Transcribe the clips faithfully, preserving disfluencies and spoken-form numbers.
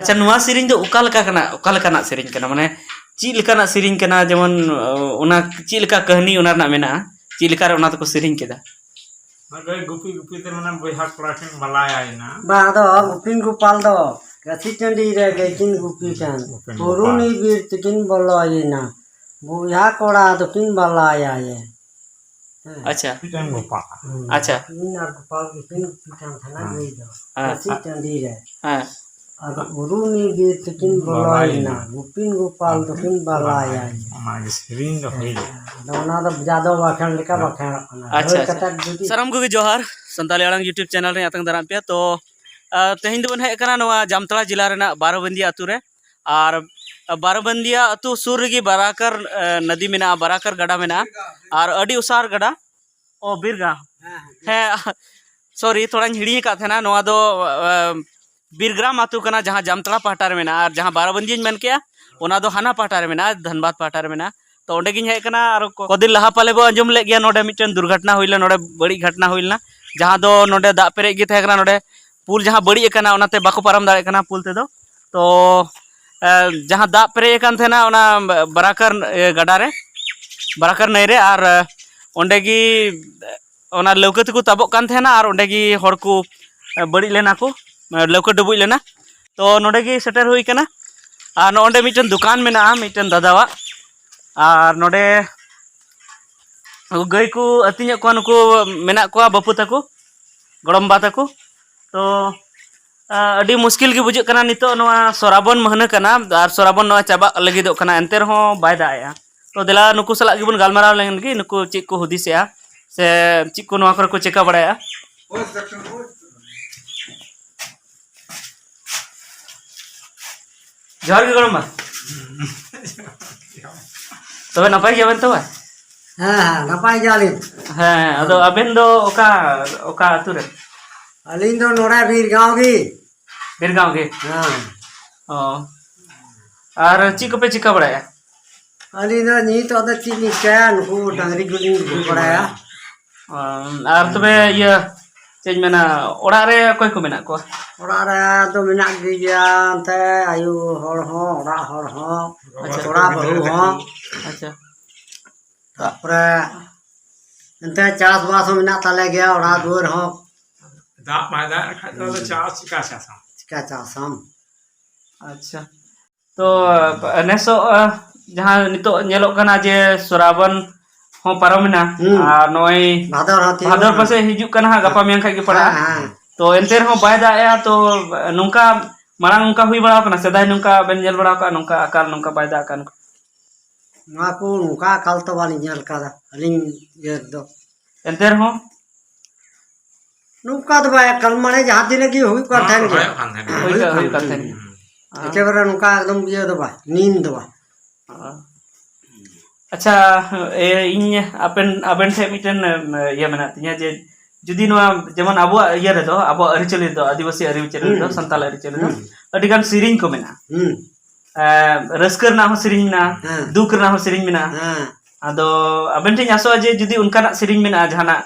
ᱟᱪᱪᱷᱟ, ᱱᱚᱣᱟ ᱥᱮᱨᱮᱧ ᱫᱚ ᱚᱠᱟ ᱞᱮᱠᱟ ᱠᱟᱱᱟ, ᱚᱠᱟ ᱞᱮᱠᱟᱱᱟᱜ ᱥᱮᱨᱮᱧ ᱠᱟᱱᱟ? ᱢᱟᱱᱮ ᱪᱮᱫ ᱞᱮᱠᱟᱱᱟᱜ ᱥᱮᱨᱮᱧ ᱠᱟᱱᱟ? ᱡᱮᱢᱚᱱ, ᱚᱱᱟ ᱪᱮᱫ ᱞᱮᱠᱟ ᱠᱟᱹᱦᱱᱤ ᱚᱱᱟ ᱨᱮᱱᱟᱜ ᱢᱮᱱᱟᱜᱼᱟ? ᱪᱮᱫ ᱞᱮᱠᱟ ᱨᱮ ᱚᱱᱟ ᱫᱚᱠᱚ ᱥᱮᱨᱮᱧ ᱠᱮᱫᱟ? ᱜᱩᱯᱤ ᱜᱩᱯᱤ ᱛᱮ ᱢᱟᱱᱮ ᱵᱚᱭᱦᱟ ᱠᱚᱲᱟ ᱠᱤᱱ ᱵᱟᱞᱟᱭᱟᱭᱮᱱᱟ᱾ ᱵᱟᱝ, ᱟᱫᱚ ᱜᱩᱯᱤᱱ ᱜᱳᱯᱟᱞ ᱫᱚ ᱠᱟᱹᱥᱤ ᱴᱟᱺᱰᱤ ᱨᱮ ᱜᱟᱹᱭ ᱠᱤᱱ ᱜᱩᱯᱤ ᱠᱟᱱ᱾ ᱜᱩᱯᱤᱱ ᱜᱳᱯᱟᱞ᱾ ᱯᱩᱨᱩᱱᱤ ᱵᱤᱨ ᱛᱮᱠᱤᱱ ᱵᱚᱞᱚᱭᱮᱱᱟ᱾ ᱵᱚᱭᱦᱟ ᱠᱚᱲᱟ ᱫᱚᱠᱤᱱ ᱵᱟᱞᱟᱭᱟᱭᱮ᱾ ᱦᱮᱸ᱾ ᱟᱪᱪᱷᱟ᱾ ᱢᱤᱫᱴᱟᱝ ᱜᱳᱯᱟᱞ᱾ ᱦᱩᱸ᱾ ᱟᱪᱪᱷᱟ᱾ ᱜᱩᱯᱤᱱ ᱟᱨ ᱜᱳᱯᱟᱞ ᱜᱮᱠᱤᱱ ᱜᱩᱯᱤ ᱠᱟᱱ ᱛᱟᱦᱮᱱᱟ ᱦᱮᱸ᱾ ᱜᱟᱹᱭ ᱫᱚ᱾ ᱦᱮᱸ᱾ ᱠᱟᱹᱥᱤ ᱴᱟᱺᱰᱤ ᱨᱮ᱾ ᱦᱮᱸ᱾ ᱟᱫᱚ ᱩᱨᱩᱢᱤ ᱵᱤᱨ ᱛᱮᱠᱤᱱ ᱵᱚᱞᱚᱭᱮᱱᱟ᱾ ᱵᱚᱞᱚᱭᱮᱱᱟ᱾ ᱜᱩᱯᱤᱱ ᱜᱳᱯᱟᱞ ᱫᱚᱠᱤᱱ ᱵᱟᱞᱟᱭᱟ᱾ ᱚᱱᱟᱜᱮ ᱥᱮᱨᱮᱧ ᱫᱚ ᱦᱩᱭ ᱞᱮᱱᱟ᱾ ᱟᱫᱚ ᱚᱱᱟ ᱫᱚ ᱡᱟᱫᱚ ᱵᱟᱠᱷᱮᱲ ᱞᱮᱠᱟ ᱦᱮᱸ᱾ ᱵᱟᱠᱷᱮᱲᱚᱜ ᱠᱟᱱᱟ᱾ ᱟᱪᱪᱷᱟ, ᱦᱟᱹᱨ ᱟᱪᱪᱷᱟ᱾ ᱠᱟᱛᱮᱫ ᱡᱩᱫᱤ ᱥᱟᱱᱟᱢ ᱠᱚᱜᱮ ᱡᱚᱦᱟᱨ᱾ ᱥᱟᱱᱛᱟᱲᱤ ᱟᱲᱟᱝ YouTube ᱪᱮᱱᱮᱞ ᱨᱮ ᱟᱛᱟᱝ ᱫᱟᱨᱟᱢ ᱯᱮᱭᱟ᱾ ᱛᱚ, ᱟ, ᱛᱮᱦᱮᱧ ᱫᱚᱵᱚᱱ ᱦᱮᱡ ᱟᱠᱟᱱᱟ ᱱᱚᱣᱟ ᱡᱟᱢᱛᱟᱲᱟ ᱡᱮᱞᱟ ᱨᱮᱱᱟᱜ ᱵᱟᱨᱚᱵᱟᱹᱱᱫᱤᱭᱟ ᱟᱹᱛᱩ ᱨᱮ᱾ ᱟᱨ ᱵᱟᱨᱚᱵᱟᱹᱱᱫᱤᱭᱟ ᱟᱹᱛᱩ ᱥᱩᱨ ᱨᱮᱜᱮ ᱵᱟᱨᱟᱠᱟᱨ, ᱟ, ᱱᱚᱫᱤ ᱢᱮᱱᱟᱜᱼᱟ, ᱵᱟᱨᱟᱠᱟᱨ ᱜᱟᱰᱟ ᱢᱮᱱᱟᱜᱼᱟ᱾ ᱟᱨ ᱟᱹᱰᱤ ᱩᱥᱟᱨ ᱜᱟᱰᱟ᱾ ᱚ, ᱵᱤᱨᱜᱟᱢ᱾ ᱦᱮᱸ, ᱦᱮᱸ᱾ ᱦᱮᱸ, sorry, ᱛᱷᱚᱲᱟᱧ ᱦᱤᱲᱤᱧ ᱟᱠᱟᱫ ᱛᱟᱦᱮᱱᱟ᱾ ᱱᱚᱣᱟ ᱫᱚ, ᱟ, ᱵᱤᱨᱜᱨᱟᱢ ᱟᱹᱛᱩ ᱠᱟᱱᱟ, ᱡᱟᱦᱟᱸ ᱡᱟᱢᱛᱲᱟ ᱯᱟᱦᱴᱟ ᱨᱮ ᱢᱮᱱᱟᱜᱼᱟ, ᱟᱨ ᱡᱟᱦᱟᱸ ᱵᱟᱨᱟᱵᱟᱹᱱᱫᱤᱭᱟᱧ ᱢᱮᱱ ᱠᱮᱜᱼᱟ, ᱚᱱᱟ ᱫᱚ ᱦᱟᱱᱟ ᱯᱟᱦᱴᱟ ᱨᱮ ᱢᱮᱱᱟᱜᱼᱟ, ᱫᱷᱟᱱᱵᱟᱫᱽ ᱯᱟᱦᱴᱟ ᱨᱮ ᱢᱮᱱᱟᱜᱼᱟ᱾ ᱛᱚ, ᱚᱸᱰᱮ ᱜᱤᱧ ᱦᱮᱡ ᱟᱠᱟᱱᱟ᱾ ᱟᱨ ᱠᱚ-, ᱠᱚᱫᱤᱱ ᱞᱟᱦᱟ ᱯᱟᱞᱮ ᱵᱚ ᱟᱸᱡᱚᱢ ᱞᱮᱫ ᱜᱮᱭᱟ, ᱱᱚᱰᱮ ᱢᱤᱫᱴᱮᱱ ᱫᱩᱨᱜᱷᱚᱴᱚᱱᱟ ᱦᱩᱭ ᱞᱮᱱᱟ, ᱱᱚᱰᱮ ᱵᱟᱹᱲᱤᱡ ᱜᱷᱚᱴᱚᱱᱟ ᱦᱩᱭ ᱞᱮᱱᱟ, ᱡᱟᱦᱟᱸ ᱫᱚ ᱱᱚᱰᱮ ᱫᱟᱜ ᱯᱮᱨᱮᱡ ᱜᱮ ᱛᱟᱦᱮᱸ ᱠᱟᱱᱟ, ᱱᱚᱰᱮ ᱯᱩᱞ ᱡᱟᱦᱟᱸ ᱵᱟᱹᱲᱤᱡ ᱟᱠᱟᱱᱟ, ᱚᱱᱟᱛᱮ ᱵᱟᱠᱚ ᱯᱟᱨᱚᱢ ᱫᱟᱲᱮᱭᱟᱜ ᱠᱟᱱᱟ ᱯᱩᱞ ᱛᱮᱫᱚ᱾ ᱛᱚ, ᱮ, ᱡᱟᱦᱟᱸ ᱫᱟᱜ ᱯᱮᱨᱮᱡ ᱟᱠᱟᱱ ᱛᱟᱦᱮᱱᱟ ᱚᱱᱟ ᱵᱟᱨᱟᱠᱟᱨ, ᱮ, ᱜᱟᱰᱟ ᱨᱮ, ᱵᱟᱨᱟᱠᱟᱨ ᱱᱟᱹᱭ ᱨᱮ, ᱟᱨ, ᱮ, ᱚᱸᱰᱮ ᱜᱮ, ᱮ, ᱚᱱᱟ ᱞᱟᱹᱣᱠᱟᱹ ᱛᱮᱠᱚ ᱛᱟᱵᱚᱜ ᱠᱟᱱ ᱛᱟᱦᱮᱱᱟ, ᱟᱨ ᱚᱸᱰᱮ ᱜᱮ ᱦᱚᱲ ᱠᱚ, ᱮ, ᱵᱟᱹᱲᱤᱡ ᱞᱮᱱᱟ ᱠᱚ, ᱮ, ᱞᱟᱹᱣᱠᱟᱹ ᱰᱩᱵᱩᱡ ᱞᱮᱱᱟ᱾ ᱛᱚ, ᱱᱚᱸᱰᱮ ᱜᱮ ᱥᱮᱴᱮᱨ ᱦᱩᱭ ᱠᱟᱱᱟ᱾ ᱟᱨ ᱱᱚᱜᱼᱚᱸᱰᱮ ᱢᱤᱫᱴᱮᱱ ᱫᱚᱠᱟᱱ ᱢᱮᱱᱟᱜᱼᱟ ᱢᱤᱫᱴᱮᱱ ᱫᱟᱫᱟᱣᱟᱜ, ᱟᱨ ᱱᱚᱸᱰᱮ ᱜᱟᱹᱭ ᱠᱚ ᱟᱹᱛᱤᱧᱮᱫ ᱠᱚᱣᱟ, ᱱᱩᱠᱩ ᱢᱮᱱᱟᱜ ᱠᱚᱣᱟ ᱵᱟᱹᱯᱩ ᱛᱟᱠᱚ, ᱜᱚᱲᱚᱢᱵᱟ ᱛᱟᱠᱚ᱾ ᱛᱚ, ᱟ, ᱟᱹᱰᱤ ᱢᱩᱥᱠᱤᱞ ᱜᱮ ᱵᱩᱡᱷᱟᱹᱜ ᱠᱟᱱᱟ᱾ ᱱᱤᱛᱚᱜ ᱱᱚᱣᱟ ᱥᱚᱨᱟᱵᱚᱱ ᱢᱟᱹᱦᱱᱟᱹ ᱠᱟᱱᱟ, ᱟᱨ ᱥᱚᱨᱟᱵᱚᱱ ᱱᱚᱣᱟ ᱪᱟᱵᱟᱜ ᱞᱟᱹᱜᱤᱫᱚᱜ ᱠᱟᱱᱟ, ᱮᱱᱛᱮ ᱨᱮᱦᱚᱸ ᱵᱟᱭ ᱫᱟᱜ ᱮᱜᱼᱟ᱾ ᱛᱚ, ᱫᱮᱞᱟ ᱱᱩᱠᱩ ᱥᱟᱞᱟᱜ ᱜᱮᱵᱚᱱ ᱜᱟᱞᱢᱟᱨᱟᱣ ᱞᱮᱱ ᱜᱮ, ᱱᱩᱠᱩ ᱪᱮᱫ ᱠᱚ ᱦᱩᱫᱤᱥᱮᱜᱼᱟ ᱥᱮ ᱪᱮᱫ ᱠᱚ ᱱᱚᱣᱟ ᱠᱚᱨᱮ ᱠᱚ ᱪᱮᱠᱟ ᱵᱟᱲᱟᱭᱟ᱾ ᱡᱚᱦᱟᱨ ᱜᱮ ᱜᱚᱲᱚᱢᱵᱟ᱾ ᱛᱚᱵᱮ ᱱᱟᱯᱟᱭ ᱜᱮᱭᱟᱵᱮᱱ ᱛᱚᱵᱮ? ᱦᱮᱸ, ᱦᱮᱸ, ᱱᱟᱯᱟᱭ ᱜᱮᱭᱟᱞᱤᱧ᱾ ᱦᱮᱸ, ᱟᱫᱚ ᱟᱵᱮᱱ ᱫᱚ ᱚᱠᱟ, ᱚᱠᱟ ᱟᱹᱛᱩ ᱨᱮᱱ? ᱟᱹᱞᱤᱧ ᱫᱚ ᱱᱚᱰᱮ ᱵᱤᱨ ᱜᱟᱶ ᱜᱮ᱾ ᱵᱤᱨ ᱜᱟᱶ ᱜᱮ? ᱦᱮᱸ᱾ ᱚ᱾ ᱟᱨ ᱪᱮᱫ ᱠᱚᱯᱮ ᱪᱤᱠᱟᱹ ᱵᱟᱲᱟᱭᱟ? ᱟᱹᱞᱤᱧ ᱫᱚ ᱱᱤᱛᱚᱜ ᱫᱚ ᱪᱮᱫ ᱞᱤᱧ ᱪᱤᱠᱟᱹᱭᱟ, ᱱᱩᱠᱩ ᱰᱟᱝᱨᱤ ᱠᱚᱞᱤᱧ ᱜᱩᱯᱤ ᱵᱟᱲᱟᱭᱟ᱾ ᱚ, ᱟᱨ ᱛᱚᱵᱮ ᱤᱭᱟᱹ, ᱪᱮᱫ ᱤᱧ ᱢᱮᱱᱟ, ᱚᱲᱟᱜ ᱨᱮ ᱚᱠᱚᱭ ᱠᱚ ᱢᱮᱱᱟᱜ ᱠᱚᱣᱟ? ᱚᱲᱟᱜ ᱨᱮ ᱫᱚ ᱢᱮᱱᱟᱜ ᱜᱮᱭᱟ, ᱮᱱᱛᱮ ᱟᱭᱳ ᱦᱚᱲ ᱦᱚᱸ, ᱚᱲᱟᱜ ᱦᱚᱲ ᱦᱚᱸ, ᱟᱪᱪᱷᱟ᱾ ᱠᱚᱲᱟ ᱵᱟᱹᱦᱩ ᱦᱚᱸ᱾ ᱟᱪᱪᱷᱟ᱾ ᱛᱟᱨᱯᱚᱨᱮ ᱮᱱᱛᱮ ᱪᱟᱥᱵᱟᱥ ᱦᱚᱸ ᱢᱮᱱᱟᱜ ᱛᱟᱞᱮ ᱜᱮᱭᱟ, ᱚᱲᱟᱜ ᱫᱩᱣᱟᱹᱨ ᱦᱚᱸ᱾ ᱫᱟᱜ ᱵᱟᱭ ᱫᱟᱜ ᱞᱮᱠᱷᱟᱡ ᱫᱚ ᱟᱫᱚ ᱪᱟᱥ ᱪᱤᱠᱟ ᱪᱟᱥᱟᱢ? ᱪᱤᱠᱟ ᱪᱟᱥᱟᱢ? ᱟᱪᱪᱷᱟ᱾ ᱛᱚ, ᱱᱮᱥᱚᱜ, ᱟᱦ, ᱡᱟᱦᱟᱸ ᱱᱤᱛᱚᱜ ᱧᱮᱞᱚᱜ ᱠᱟᱱᱟ ᱡᱮ ᱥᱨᱟᱵᱚᱱ ᱦᱚᱸ ᱯᱟᱨᱚᱢᱮᱱᱟ, ᱦᱩᱸ᱾ ᱟᱨ ᱱᱚᱜᱼᱚᱭ ᱵᱷᱟᱫᱚᱨ ᱦᱚᱸ ᱛᱤᱭᱳᱜ ᱵᱷᱟᱫᱚᱨ ᱮᱱᱟ᱾ ᱯᱟᱥᱮᱡ ᱦᱤᱡᱩᱜ ᱠᱟᱱᱟ ᱦᱟᱸᱜ, ᱜᱟᱯᱟ ᱦᱮᱸ᱾ ᱢᱮᱭᱟᱝ ᱠᱷᱟᱡ ᱜᱮ ᱯᱟᱲᱟᱜᱼᱟ᱾ ᱦᱮᱸ, ᱦᱮᱸ᱾ ᱛᱚ, ᱮᱱᱛᱮ ᱨᱮᱦᱚᱸ ᱵᱟᱭ ᱫᱟᱜ ᱮᱜᱼᱟ, ᱛᱚ, ᱱᱚᱝᱠᱟ ᱢᱟᱲᱟᱝ ᱱᱚᱝᱠᱟ ᱦᱩᱭ ᱵᱟᱲᱟ ᱟᱠᱟᱱᱟ? ᱥᱮᱫᱟᱭ ᱱᱚᱝᱠᱟ ᱵᱮᱱ ᱧᱮᱞ ᱵᱟᱲᱟ ᱟᱠᱟᱫᱼᱟ, ᱱᱚᱝᱠᱟ ᱟᱠᱟᱞ, ᱱᱚᱝᱠᱟ ᱵᱟᱭ ᱫᱟᱜ ᱟᱠᱟᱱ? ᱱᱚᱣᱟ ᱠᱚ ᱱᱚᱝᱠᱟ ᱟᱠᱟᱞ ᱛᱚ ᱵᱟᱹᱞᱤᱧ ᱧᱮᱞ ᱟᱠᱟᱫᱟ ᱟᱹᱞᱤᱧ ᱤᱭᱟᱹ ᱨᱮᱫᱚ᱾ ᱮᱱᱛᱮ ᱨᱮᱦᱚᱸ? ᱱᱚᱝᱠᱟ ᱫᱚ ᱵᱟᱭ ᱟᱠᱟᱞ, ᱢᱟᱱᱮ ᱡᱟᱦᱟᱸ ᱛᱤᱱᱟᱹᱜ ᱜᱮ ᱦᱩᱭᱩᱜ ᱠᱟᱱ ᱛᱟᱦᱮᱱ ᱜᱮᱭᱟ᱾ ᱦᱩᱭᱩᱜ ᱠᱟᱱ ᱛᱟᱦᱮᱱ ᱜᱮᱭᱟ᱾ ᱦᱩᱭᱩᱜ ᱠᱟᱱ, ᱦᱩᱭᱩᱜ ᱠᱟᱱ ᱛᱟᱦᱮᱱ ᱜᱮᱭᱟ᱾ ᱦᱩᱸ᱾ ᱮᱠᱮᱵᱟᱨᱮ ᱱᱚᱝᱠᱟ ᱮᱠᱫᱚᱢ ᱤᱭᱟᱹ ᱫᱚ ᱵᱟᱝ, ᱱᱤᱢ ᱫᱚ ᱵᱟᱝ᱾ ᱚ᱾ ᱟᱪᱪᱷᱟ, ᱮ, ᱤᱧ ᱟᱯᱮᱱ, ᱟᱵᱮᱱ ᱴᱷᱮᱱ ᱢᱤᱫᱴᱮᱱ, ᱮᱢ, ᱤᱭᱟᱹ ᱢᱮᱱᱟᱜ ᱛᱤᱧᱟᱹ ᱡᱮ, ᱡᱩᱫᱤ ᱱᱚᱣᱟ ᱡᱮᱢᱚᱱ ᱟᱵᱚᱣᱟᱜ ᱤᱭᱟᱹ ᱨᱮᱫᱚ, ᱟᱵᱚᱣᱟᱜ ᱟᱹᱨᱤᱪᱟᱹᱞᱤ ᱨᱮᱫᱚ, ᱟᱹᱫᱤᱵᱟᱹᱥᱤ ᱟᱹᱨᱤᱪᱟᱹᱞᱤ ᱨᱮᱫᱚ, ᱦᱩᱸ᱾ ᱥᱟᱱᱛᱟᱲ ᱟᱹᱨᱤᱪᱟᱹᱞᱤ ᱨᱮᱫᱚ ᱦᱩᱸ᱾ ᱟᱹᱰᱤᱜᱟᱱ ᱥᱮᱨᱮᱧ ᱠᱚ ᱢᱮᱱᱟᱜᱼᱟ᱾ ᱦᱩᱸ᱾ ᱮ, ᱨᱟᱹᱥᱠᱟᱹ ᱨᱮᱱᱟᱜ ᱦᱚᱸ ᱥᱮᱨᱮᱧ ᱢᱮᱱᱟᱜᱼᱟ, ᱦᱮᱸ᱾ ᱫᱩᱠ ᱨᱮᱱᱟᱜ ᱦᱚᱸ ᱥᱮᱨᱮᱧ ᱢᱮᱱᱟᱜᱼᱟ᱾ ᱦᱮᱸ᱾ ᱟᱫᱚ ᱟᱵᱮᱱ ᱴᱷᱮᱱ ᱤᱧ ᱟᱥᱚᱜᱼᱟ ᱡᱮ ᱡᱩᱫᱤ ᱚᱱᱠᱟᱱᱟᱜ ᱥᱮᱨᱮᱧ ᱢᱮᱱᱟᱜᱼᱟ, ᱡᱟᱦᱟᱱᱟᱜ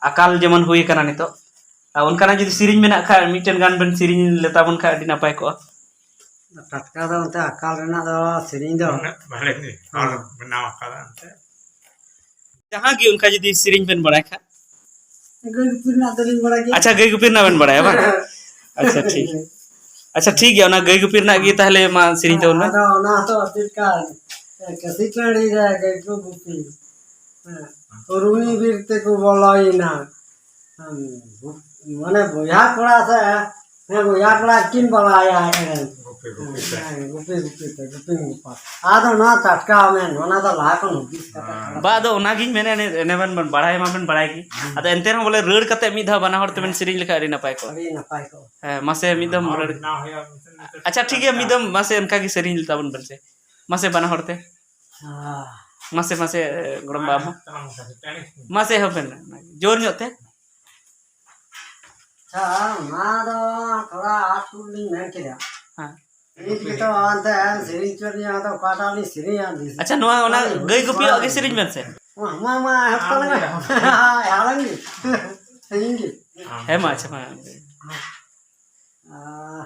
ᱟᱠᱟᱞ ᱡᱮᱢᱚᱱ ᱦᱩᱭ ᱟᱠᱟᱱᱟ ᱱᱤᱛᱚᱜ, ᱟᱨ ᱚᱱᱠᱟᱱᱟᱜ ᱡᱩᱫᱤ ᱥᱮᱨᱮᱧ ᱢᱮᱱᱟᱜ ᱠᱷᱟᱡ, ᱢᱤᱫᱴᱮᱱ ᱜᱟᱱ ᱵᱮᱱ ᱥᱮᱨᱮᱧ ᱞᱮᱛᱟ ᱵᱚᱱ ᱠᱷᱟᱡ ᱟᱹᱰᱤ ᱱᱟᱯᱟᱭ ᱠᱚᱜᱼᱟ᱾ ᱴᱟᱴᱠᱟ ᱫᱚ ᱚᱱᱛᱮ ᱟᱠᱟᱞ ᱨᱮᱱᱟᱜ ᱫᱚ ᱥᱮᱨᱮᱧ ᱫᱚ ᱩᱱᱟᱹᱜ ᱵᱟᱞᱮ ᱦᱚᱲ ᱦᱮᱸ᱾ ᱵᱮᱱᱟᱣ ᱟᱠᱟᱫᱟ ᱮᱱᱛᱮ᱾ ᱡᱟᱦᱟᱸ ᱜᱮ ᱚᱱᱠᱟ ᱡᱩᱫᱤ ᱥᱮᱨᱮᱧ ᱵᱮᱱ ᱵᱟᱲᱟᱭ ᱠᱷᱟᱡ᱾ ᱜᱟᱹᱭ ᱜᱩᱯᱤ ᱨᱮᱱᱟᱜ ᱫᱚᱞᱤᱧ ᱵᱟᱲᱟᱭ ᱜᱮᱭᱟ᱾ ᱟᱪᱪᱷᱟ, ᱜᱟᱹᱭ ᱜᱩᱯᱤ ᱨᱮᱱᱟᱜ ᱵᱮᱱ ᱵᱟᱲᱟᱭᱟ ᱵᱟᱝ? ᱟᱪᱪᱷᱟ, ᱴᱷᱤᱠ᱾ ᱟᱪᱪᱷᱟ, ᱴᱷᱤᱠ ᱜᱮᱭᱟ, ᱚᱱᱟ ᱜᱟᱹᱭ ᱜᱩᱯᱤ ᱨᱮᱱᱟᱜ ᱜᱮ ᱛᱟᱦᱞᱮ ᱢᱟ ᱥᱮᱨᱮᱧ ᱛᱟᱵᱚᱱ ᱢᱮ᱾ ᱟᱫᱚ ᱚᱱᱟ ᱦᱚᱸᱛᱚ ᱪᱮᱫ ᱞᱮᱠᱟ, ᱠᱟᱹᱥᱤ ᱴᱟᱺᱰᱤ ᱨᱮ ᱜᱟᱹᱭ ᱠᱚ ᱜᱩᱯᱤ, ᱦᱮᱸ, ᱨᱩᱦᱱᱤ ᱵᱤᱨ ᱛᱮᱠᱚ ᱵᱚᱞᱚᱭᱮᱱᱟ᱾ ᱦᱮᱸ, ᱢᱟᱱᱮ ᱵᱚᱭᱦᱟ ᱠᱚᱲᱟ ᱥᱮ, ᱦᱮᱸ, ᱵᱚᱭᱦᱟ ᱠᱚᱲᱟ ᱠᱤᱱ ᱵᱟᱲᱟᱭᱟ, ᱦᱮᱸ᱾ ᱜᱩᱯᱤ, ᱜᱩᱯᱤ ᱛᱮ᱾ ᱦᱮᱸ, ᱜᱩᱯᱤ, ᱜᱩᱯᱤ ᱛᱮ, ᱜᱩᱯᱤ ᱜᱩᱯᱟ᱾ ᱟᱫᱚ ᱱᱚᱣᱟ ᱴᱟᱴᱠᱟ ᱢᱮᱱ, ᱚᱱᱟ ᱫᱚ ᱞᱟᱦᱟ ᱠᱷᱚᱱ ᱦᱩᱫᱤᱥ ᱠᱟᱛᱮ ᱦᱮᱸ᱾ ᱠᱟᱱᱟ᱾ ᱵᱟ, ᱟᱫᱚ ᱚᱱᱟᱜᱤᱧ ᱢᱮᱱᱮᱫ, ᱮᱱᱮ ᱢᱮᱱ ᱵᱟᱲᱟᱭ ᱢᱟᱵᱮᱱ ᱵᱟᱲᱟᱭ ᱜᱮ᱾ ᱦᱮᱸ᱾ ᱟᱫᱚ ᱮᱱᱛᱮ ᱨᱮᱦᱚᱸ ᱵᱚᱞᱮ ᱨᱟᱹᱲ ᱠᱟᱛᱮ ᱢᱤᱫ ᱫᱷᱟᱣ ᱵᱟᱱᱟ ᱦᱚᱲ ᱛᱮᱵᱮᱱ ᱦᱮᱸ᱾ ᱥᱮᱨᱮᱧ ᱞᱮᱠᱷᱟᱡ ᱟᱹᱰᱤ ᱱᱟᱯᱟᱭ ᱠᱚᱜᱼᱟ᱾ ᱟᱹᱰᱤ ᱱᱟᱯᱟᱭ ᱠᱚᱜᱼᱟ᱾ ᱦᱮᱸ, ᱢᱟᱥᱮ ᱢᱤᱫ ᱫᱚᱢ ᱦᱚᱲ ᱨᱟᱹᱲ᱾ ᱵᱮᱱᱟᱣ ᱦᱩᱭᱩᱜᱼᱟ, ᱢᱤᱫᱴᱮᱱ ᱟᱪᱪᱷᱟ, ᱴᱷᱤᱠ ᱜᱮᱭᱟ, ᱴᱟᱴᱠᱟ᱾ ᱢᱤᱫ ᱫᱚᱢ ᱢᱟᱥᱮ ᱚᱱᱠᱟ ᱜᱮ ᱥᱮᱨᱮᱧ ᱞᱮᱛᱟ ᱵᱚᱱ ᱵᱮᱱ ᱥᱮ᱾ ᱢᱟᱥᱮ ᱵᱟᱱᱟ ᱦᱚᱲ ᱛᱮ᱾ ᱦᱮᱸ᱾ ᱢᱟᱥᱮ, ᱢᱟᱥᱮ, ᱜᱚᱲᱚᱢ ᱵᱟ ᱟᱢ ᱦᱚᱸ᱾ ᱛᱟᱲᱟᱢ ᱠᱟᱛᱮ ᱴᱟᱲᱤ᱾ ᱢᱟᱥᱮ ᱮᱦᱚᱵ ᱵᱮᱱ, ᱡᱳᱨ ᱧᱚᱜ ᱛᱮ᱾ ᱟᱪᱪᱷᱟ, ᱚᱱᱟ ᱫᱚ ᱛᱷᱚᱲᱟ ᱟᱸᱴ ᱥᱩᱨ ᱞᱤᱧ ᱢᱮᱱ ᱠᱮᱫᱟ᱾ ᱦᱮᱸ᱾ ᱱᱤᱛ ᱜᱮᱛᱚ ᱦᱟᱱᱛᱮ ᱥᱮᱨᱮᱧ ᱪᱚ ᱞᱤᱧ, ᱟᱫᱚ ᱚᱠᱟᱴᱟᱜ ᱞᱤᱧ ᱥᱮᱨᱮᱧᱟ, ᱫᱤᱥᱟᱹ ᱟᱪᱪᱷᱟ, ᱱᱚᱣᱟ ᱚᱱᱟ ᱵᱟᱝ ᱦᱤᱡᱩᱜ ᱜᱟᱹᱭ ᱠᱟᱱᱟ᱾ ᱜᱩᱯᱤᱭᱟᱜ ᱜᱮ ᱥᱮᱨᱮᱧ ᱵᱮᱱ ᱥᱮ᱾ ᱢᱟ, ᱢᱟ, ᱢᱟ, ᱮᱦᱚᱵ ᱛᱟᱞᱟᱝ ᱢᱮ᱾ ᱟᱢ ᱜᱮ ᱮᱦᱚᱵ ᱛᱟᱞᱟᱝ ᱢᱮ᱾ ᱦᱮᱸ, ᱢᱟ, ᱟᱪᱪᱷᱟ, ᱢᱟ᱾ ᱟᱨ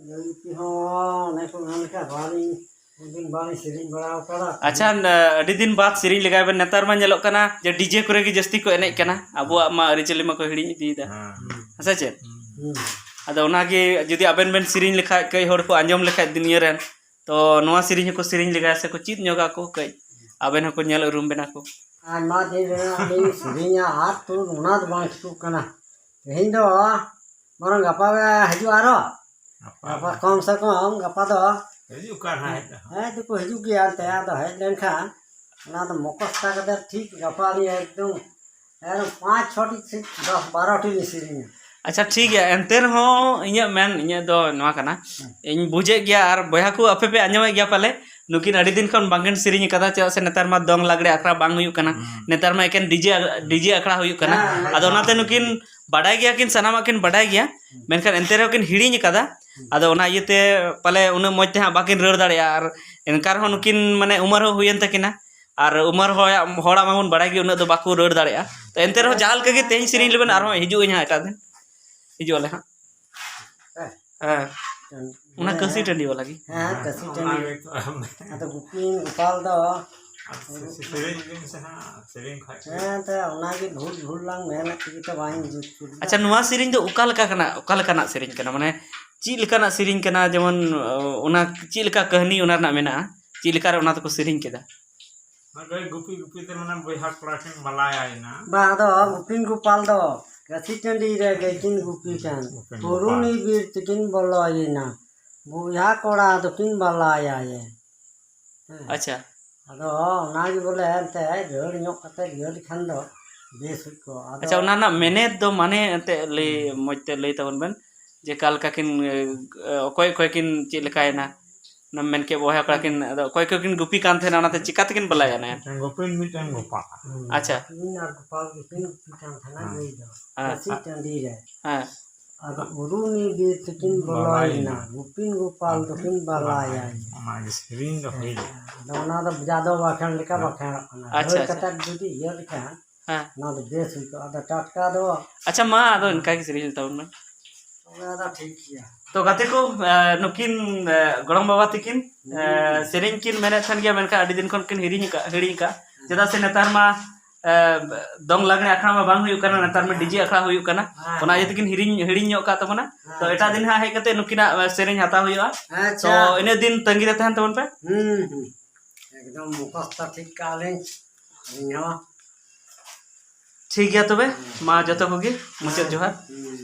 ᱤᱭᱟᱹ ᱜᱩᱯᱤ ᱦᱚᱸ ᱚᱱᱮ ᱠᱚ ᱢᱮᱱ ᱞᱮᱠᱟ ᱵᱟᱹᱞᱤᱧ, ᱩᱱᱫᱤᱱ ᱵᱟᱹᱞᱤᱧ ᱥᱮᱨᱮᱧ ᱵᱟᱲᱟ ᱟᱠᱟᱫᱟ᱾ ᱟᱪᱪᱷᱟ, ᱟᱹᱰᱤ ᱫᱤᱱ ᱵᱟᱫ ᱥᱮᱨᱮᱧ ᱞᱮᱜᱟᱭ ᱵᱮᱱ᱾ ᱱᱮᱛᱟᱨ ᱢᱟ ᱧᱮᱞᱚᱜ ᱠᱟᱱᱟ ᱡᱮ ᱰᱤᱡᱮ ᱠᱚᱨᱮ ᱜᱮ ᱡᱟᱹᱥᱛᱤ ᱠᱚ ᱮᱱᱮᱡ ᱠᱟᱱᱟ, ᱟᱵᱚᱣᱟᱜ ᱢᱟ ᱟᱹᱨᱤᱪᱟᱹᱞᱤ ᱢᱟᱠᱚ ᱦᱤᱲᱤᱧ ᱤᱫᱤᱭᱮᱫᱟ᱾ ᱦᱮᱸ᱾ ᱦᱮᱸ ᱥᱮ ᱪᱮᱫ? ᱦᱩᱸ᱾ ᱟᱫᱚ ᱚᱱᱟᱜᱮ ᱡᱩᱫᱤ ᱟᱵᱮᱱ ᱵᱮᱱ ᱥᱮᱨᱮᱧ ᱞᱮᱠᱷᱟᱡ, ᱠᱟᱹᱡ ᱦᱚᱲ ᱠᱚ ᱟᱸᱡᱚᱢ ᱞᱮᱠᱷᱟᱡ ᱫᱩᱱᱤᱭᱟᱹ ᱨᱮᱱ, ᱛᱚ ᱱᱚᱣᱟ ᱥᱮᱨᱮᱧ ᱦᱚᱸᱠᱚ ᱥᱮᱨᱮᱧ ᱞᱮᱜᱟᱭᱟ ᱥᱮᱠᱚ ᱪᱮᱫ ᱧᱚᱜᱟ ᱠᱚ, ᱠᱟᱹᱡ ᱟᱵᱮᱱ ᱦᱚᱸᱠᱚ ᱧᱮᱞ ᱩᱨᱩᱢ ᱵᱮᱱᱟ ᱠᱚ᱾ ᱟᱭᱢᱟ ᱫᱤᱱ ᱨᱮᱱᱟᱜ ᱞᱤᱧ ᱥᱮᱨᱮᱧᱟ, ᱟᱨ ᱛᱚ ᱚᱱᱟ ᱫᱚ ᱵᱟᱝ ᱴᱷᱤᱠᱚᱜ ᱠᱟᱱᱟ᱾ ᱛᱮᱦᱮᱧ ᱫᱚ ᱵᱚᱨᱚᱝ ᱜᱟᱯᱟ ᱜᱮ ᱦᱤᱡᱩᱜᱼᱟ ᱟᱨᱚ᱾ ᱜᱟᱯᱟ ᱜᱟᱯᱟ ᱠᱚᱢ ᱥᱮ ᱠᱚᱢ ᱜᱟᱯᱟ ᱫᱚ ᱦᱤᱡᱩᱜ ᱠᱟᱱ ᱦᱟᱸᱜ᱾ ᱦᱮᱡ ᱫᱚᱠᱚ ᱦᱤᱡᱩᱜ ᱜᱮᱭᱟ, ᱮᱱᱛᱮ ᱟᱫᱚ ᱦᱮᱡ ᱞᱮᱱᱠᱷᱟᱱ ᱚᱱᱟ ᱫᱚ ᱢᱚᱠᱚᱥᱛᱟ ᱠᱟᱛᱮ ᱴᱷᱤᱠ ᱜᱟᱯᱟ ᱟᱹᱞᱤᱧ ᱮᱠᱫᱚᱢ, ᱮᱠᱫᱚᱢ ᱯᱟᱸᱪ ᱪᱷᱚᱴᱤ ᱥᱮ ᱫᱚᱥ ᱵᱟᱨᱚ ᱴᱤ ᱞᱤᱧ ᱥᱮᱨᱮᱧᱟ᱾ ᱟᱪᱪᱷᱟ, ᱴᱷᱤᱠ ᱜᱮᱭᱟ᱾ ᱮᱱᱛᱮ ᱨᱮᱦᱚᱸ ᱤᱧᱟᱹᱜ ᱢᱮᱱ, ᱤᱧᱟᱹᱜ ᱫᱚ ᱱᱚᱣᱟ ᱠᱟᱱᱟ, ᱦᱮᱸ᱾ ᱤᱧ ᱵᱩᱡᱮᱫ ᱜᱮᱭᱟ, ᱟᱨ ᱵᱚᱭᱦᱟ ᱠᱚ ᱟᱯᱮ ᱯᱮ ᱟᱸᱡᱚᱢᱮᱫ ᱜᱮᱭᱟ ᱯᱟᱞᱮ, ᱱᱩᱠᱤᱱ ᱟᱹᱰᱤ ᱫᱤᱱ ᱠᱷᱚᱱ ᱵᱟᱝᱠᱤᱱ ᱥᱮᱨᱮᱧ ᱟᱠᱟᱫᱟ, ᱪᱮᱫᱟᱜ ᱥᱮ ᱱᱮᱛᱟᱨ ᱢᱟ ᱫᱚᱝ ᱞᱟᱜᱽᱲᱮ ᱟᱠᱷᱲᱟ ᱵᱟᱝ ᱦᱩᱭᱩᱜ ᱠᱟᱱᱟ, ᱦᱩᱸ᱾ ᱱᱮᱛᱟᱨ ᱢᱟ ᱮᱠᱮᱱ ᱰᱤᱡᱮ, ᱰᱤᱡᱮ ᱟᱠᱷᱲᱟ ᱦᱩᱭᱩᱜ ᱠᱟᱱᱟ᱾ ᱦᱮᱸ, ᱦᱮᱸ᱾ ᱟᱫᱚ ᱚᱱᱟᱛᱮ ᱱᱩᱠᱤᱱ ᱵᱟᱰᱟᱭ ᱜᱮᱭᱟ ᱠᱤᱱ, ᱥᱟᱱᱟᱢᱟᱜ ᱠᱤᱱ ᱵᱟᱰᱟᱭ ᱜᱮᱭᱟ, ᱦᱩᱸ᱾ ᱢᱮᱱᱠᱷᱟᱱ ᱮᱱᱛᱮ ᱨᱮᱦᱚᱸ ᱠᱤᱱ ᱦᱤᱲᱤᱧ ᱟᱠᱟᱫᱟ᱾ ᱦᱩᱸ᱾ ᱟᱫᱚ ᱚᱱᱟ ᱤᱭᱟᱹᱛᱮ ᱯᱟᱞᱮ ᱩᱱᱟᱹᱜ ᱢᱚᱡᱽ ᱛᱮ ᱦᱟᱸᱜ ᱵᱟᱹᱠᱤᱱ ᱨᱟᱹᱲ ᱫᱟᱲᱮᱭᱟᱜᱼᱟ, ᱟᱨ ᱮᱱᱠᱟ ᱨᱮᱦᱚᱸ ᱱᱩᱠᱤᱱ ᱢᱟᱱᱮ ᱩᱢᱟᱹᱨ ᱦᱚᱸ ᱦᱩᱭᱮᱱ ᱛᱟᱹᱠᱤᱱᱟ, ᱟᱨ ᱩᱢᱟᱹᱨ ᱦᱚᱲᱟᱜ, ᱦᱚᱲᱟᱜ ᱢᱟᱵᱚᱱ ᱵᱟᱲᱟᱭ ᱜᱮ, ᱩᱱᱟᱹᱜ ᱫᱚ ᱵᱟᱠᱚ ᱨᱟᱹᱲ ᱫᱟᱲᱮᱭᱟᱜᱼᱟ᱾ ᱛᱚ ᱮᱱᱛᱮ ᱨᱮᱦᱚᱸ ᱡᱟᱦᱟᱸ ᱞᱮᱠᱟ ᱜᱮ ᱛᱮᱦᱮᱧ ᱥᱮᱨᱮᱧ ᱞᱮᱵᱮᱱ, ᱟᱨᱦᱚᱸ ᱦᱤᱡᱩᱜ ᱟᱹᱧ ᱦᱟᱸᱜ ᱮᱴᱟᱜ ᱫᱤᱱ, ᱦᱤᱡᱩᱜ ᱟᱞᱮ ᱦᱟᱸᱜ᱾ ᱦᱮᱸ᱾ ᱦᱮᱸ᱾ ᱚᱱᱟ ᱠᱟᱹᱥᱤ ᱴᱟᱺᱰᱤ ᱵᱟᱞᱟ ᱜᱮ? ᱦᱮᱸ, ᱠᱟᱹᱥᱤ ᱴᱟᱺᱰᱤ᱾ ᱚᱱᱟ ᱜᱮᱛᱚ᱾ ᱟᱫᱚ ᱜᱩᱯᱤ ᱜᱳᱯᱟᱞ ᱫᱚ ᱟᱨ ᱥᱮ-, ᱥᱮ-, ᱥᱮᱨᱮᱧ ᱤᱫᱤ ᱢᱮᱥᱮ ᱦᱟᱸᱜ, ᱥᱮᱨᱮᱧ ᱠᱷᱟᱡ ᱜᱮ᱾ ᱦᱮᱸ, ᱛᱚ ᱚᱱᱟᱜᱮ ᱵᱷᱩᱞ ᱵᱷᱩᱞ ᱞᱟᱝ ᱢᱮᱱᱮᱫ ᱛᱮᱜᱮ ᱛᱚ ᱵᱟᱝ ᱡᱩᱛ ᱠᱟᱱᱟ᱾ ᱟᱪᱪᱷᱟ, ᱱᱚᱣᱟ ᱥᱮᱨᱮᱧ ᱫᱚ ᱚᱠᱟ ᱞᱮᱠᱟ ᱠᱟᱱᱟ, ᱚᱠᱟ ᱞᱮᱠᱟᱱᱟᱜ ᱥᱮᱨᱮᱧ ᱠᱟᱱᱟ? ᱢᱟᱱᱮ ᱪᱮᱫ ᱞᱮᱠᱟᱱᱟᱜ ᱥᱮᱨᱮᱧ ᱠᱟᱱᱟ? ᱡᱮᱢᱚᱱ, ᱚᱱᱟ ᱪᱮᱫ ᱞᱮᱠᱟ ᱠᱟᱹᱦᱱᱤ ᱚᱱᱟ ᱨᱮᱱᱟᱜ ᱢᱮᱱᱟᱜᱼᱟ? ᱪᱮᱫ ᱞᱮᱠᱟ ᱨᱮ ᱚᱱᱟ ᱫᱚᱠᱚ ᱥᱮᱨᱮᱧ ᱠᱮᱫᱟ? ᱚᱱᱟ ᱫᱚ ᱜᱩᱯᱤ ᱜᱩᱯᱤ ᱛᱮ ᱢᱟᱱᱮ ᱵᱚᱭᱦᱟ ᱠᱚᱲᱟ ᱠᱤᱱ ᱵᱟᱞᱟᱭᱟᱭᱮᱱᱟ᱾ ᱵᱟᱝ, ᱟᱫᱚ ᱜᱩᱯᱤᱱ ᱜᱳᱯᱟᱞ ᱫᱚ ᱠᱟᱹᱥᱤ ᱴᱟᱺᱰᱤ ᱨᱮ ᱜᱟᱹᱭ ᱠᱤᱱ ᱜᱩᱯᱤ ᱠᱟᱱ᱾ ᱜᱩᱯᱤᱱ ᱜᱳᱯᱟᱞ᱾ ᱯᱩᱨᱩᱱᱤ ᱵᱤᱨ ᱛᱮᱠᱤᱱ ᱵᱚᱞᱚᱭᱮᱱᱟ᱾ ᱵᱚᱭᱦᱟ ᱠᱚᱲᱟ ᱫᱚᱠᱤᱱ ᱵᱟᱞᱟᱭᱟᱭᱮ᱾ ᱦᱮᱸ᱾ ᱟᱪᱪᱷᱟ᱾ ᱟᱫᱚ ᱚᱱᱟᱜᱮ ᱵᱚᱞᱮ ᱮᱱᱛᱮ ᱨᱟᱹᱲ ᱧᱚᱜ ᱠᱟᱛᱮ ᱨᱟᱹᱲ ᱞᱮᱠᱷᱟᱱ ᱫᱚ ᱵᱮᱥ ᱦᱩᱭ ᱠᱚᱜᱼᱟ᱾ ᱟᱫᱚ ᱟᱪᱪᱷᱟ, ᱚᱱᱟ ᱨᱮᱱᱟᱜ ᱢᱮᱱᱮᱛ ᱫᱚ ᱢᱟᱱᱮ ᱮᱱᱛᱮ ᱞᱟᱹᱭ, ᱦᱩᱸ᱾ ᱢᱚᱡᱽ ᱛᱮ ᱞᱟᱹᱭ ᱛᱟᱵᱚᱱ ᱵᱮᱱ, ᱡᱮ ᱚᱠᱟ ᱞᱮᱠᱟ ᱠᱤᱱ, ᱮ, ᱚᱠᱚᱭ ᱚᱠᱚᱭ ᱠᱤᱱ ᱪᱮᱫ ᱞᱮᱠᱟᱭᱮᱱᱟ? ᱚᱱᱟ ᱢᱮᱱ ᱠᱮᱫ ᱵᱚᱭᱦᱟ ᱠᱚᱲᱟ ᱠᱤᱱ, ᱟᱫᱚ ᱚᱠᱚᱭ ᱚᱠᱚᱭ ᱠᱤᱱ ᱜᱩᱯᱤ ᱠᱟᱱ ᱛᱟᱦᱮᱱᱟ, ᱚᱱᱟᱛᱮ ᱪᱤᱠᱟ ᱛᱮᱠᱤᱱ ᱵᱟᱞᱟᱭᱮᱱᱟ? ᱢᱤᱫᱴᱮᱱ ᱜᱩᱯᱤ, ᱢᱤᱫᱴᱮᱱ ᱜᱳᱯᱟᱞ᱾ ᱦᱩᱸ᱾ ᱟᱪᱪᱷᱟ᱾ ᱜᱩᱯᱤ ᱟᱨ ᱜᱳᱯᱟᱞ ᱜᱮᱠᱤᱱ ᱜᱩᱯᱤ ᱠᱟᱱ ᱛᱟᱦᱮᱱᱟ ᱦᱮᱸ᱾ ᱜᱟᱹᱭ ᱫᱚ᱾ ᱦᱮᱸ᱾ ᱠᱟᱹᱥᱤ ᱴᱟᱺᱰᱤ ᱨᱮ᱾ ᱦᱮᱸ᱾ ᱟᱫᱚ ᱩᱨᱩᱱᱤ ᱵᱤᱨ ᱛᱮᱠᱤᱱ ᱵᱚᱞᱚᱭᱮᱱᱟ, ᱵᱚᱞᱚᱭᱮᱱᱟ᱾ ᱜᱩᱯᱤᱱ ᱜᱳᱯᱟᱞ ᱫᱚᱠᱤᱱ ᱵᱟᱞᱟᱭᱟ᱾ ᱚᱱᱟᱜᱮ ᱥᱮᱨᱮᱧ ᱫᱚ ᱦᱩᱭ ᱦᱮᱸ, ᱮᱱᱟ᱾ ᱟᱫᱚ ᱚᱱᱟ ᱫᱚ ᱡᱟᱫᱚ ᱵᱟᱠᱷᱮᱬ ᱞᱮᱠᱟ ᱦᱮᱸ᱾ ᱵᱟᱠᱷᱮᱬᱚᱜ ᱠᱟᱱᱟ᱾ ᱟᱪᱪᱷᱟ, ᱨᱟᱹᱲ ᱟᱪᱪᱷᱟ᱾ ᱠᱟᱛᱮ ᱡᱩᱫᱤ ᱤᱭᱟᱹ ᱞᱮᱠᱷᱟᱱ, ᱦᱮᱸ᱾ ᱚᱱᱟ ᱫᱚ ᱵᱮᱥ ᱦᱩᱭ ᱠᱚᱜᱼᱟ᱾ ᱟᱫᱚ ᱴᱟᱴᱠᱟ ᱫᱚ ᱟᱪᱪᱷᱟ, ᱢᱟ ᱟᱫᱚ ᱤᱱᱠᱟ ᱜᱮ ᱥᱮᱨᱮᱧ ᱛᱟᱵᱚᱱ ᱢᱮ᱾ ᱚᱱᱟ ᱫᱚ ᱴᱷᱤᱠ ᱜᱮᱭᱟ᱾ ᱛᱚ ᱜᱟᱛᱮ ᱠᱚ, ᱮ, ᱱᱩᱠᱤᱱ, ᱮ, ᱜᱚᱲᱚᱢ ᱵᱟᱵᱟ ᱛᱟᱹᱠᱤᱱ, ᱮ, ᱦᱩᱸ᱾ ᱥᱮᱨᱮᱧ ᱠᱤᱱ ᱢᱮᱱᱮᱫ ᱛᱟᱦᱮᱱ ᱜᱮᱭᱟ, ᱢᱮᱱᱠᱷᱟᱱ ᱟᱹᱰᱤ ᱫᱤᱱ ᱠᱷᱚᱱ ᱠᱤᱱ ᱦᱤᱲᱤᱧ ᱟᱠᱟᱫ, ᱦᱤᱲᱤᱧ ᱟᱠᱟᱫ᱾ ᱪᱮᱫᱟᱜ ᱥᱮ ᱱᱮᱛᱟᱨ ᱢᱟ, ᱮ, ᱫᱚᱝ ᱞᱟᱜᱽᱬᱮ ᱟᱠᱷᱲᱟ ᱢᱟ ᱵᱟᱝ ᱦᱩᱭᱩᱜ ᱠᱟᱱᱟ, ᱱᱮᱛᱟᱨ ᱢᱟ ᱰᱤᱡᱮ ᱟᱠᱷᱲᱟ ᱦᱩᱭᱩᱜ ᱠᱟᱱᱟ᱾ ᱦᱮᱸ, ᱚᱱᱟ ᱤᱭᱟᱹ ᱦᱮᱸ᱾ ᱛᱮᱠᱤᱱ ᱦᱤᱲᱤᱧ, ᱦᱤᱲᱤᱧ ᱧᱚᱜ ᱟᱠᱟᱫ ᱛᱟᱵᱚᱱᱟ᱾ ᱛᱚ ᱦᱮᱸ, ᱮᱴᱟᱜ ᱟᱪᱪᱷᱟ᱾ ᱫᱤᱱ ᱦᱟᱸᱜ ᱦᱮᱡ ᱠᱟᱛᱮ ᱱᱩᱠᱤᱱᱟᱜ, ᱮ, ᱥᱮᱨᱮᱧ ᱦᱟᱛᱟᱣ ᱦᱩᱭᱩᱜᱼᱟ᱾ ᱟᱪᱪᱷᱟ᱾ ᱛᱚ ᱤᱱᱟᱹ ᱫᱤᱱ ᱛᱟᱺᱜᱤ ᱨᱮ ᱛᱟᱦᱮᱱ ᱛᱟᱵᱚᱱ ᱯᱮ᱾ ᱦᱩᱸ, ᱦᱩᱸ᱾ ᱮᱠᱫᱚᱢ ᱢᱩᱠᱷᱚᱥᱛᱚ ᱴᱷᱤᱠ ᱠᱟᱜᱼᱟ ᱞᱤᱧ ᱟᱹᱞᱤᱧ ᱦᱚᱸ᱾ ᱴᱷᱤᱠ ᱜᱮᱭᱟ ᱛᱚᱵᱮ, ᱢᱟ ᱡᱚᱛᱚ ᱠᱚᱜᱮ ᱢᱩᱪᱟᱹᱫ ᱡᱚᱦᱟᱨ᱾ ᱦᱩᱸ᱾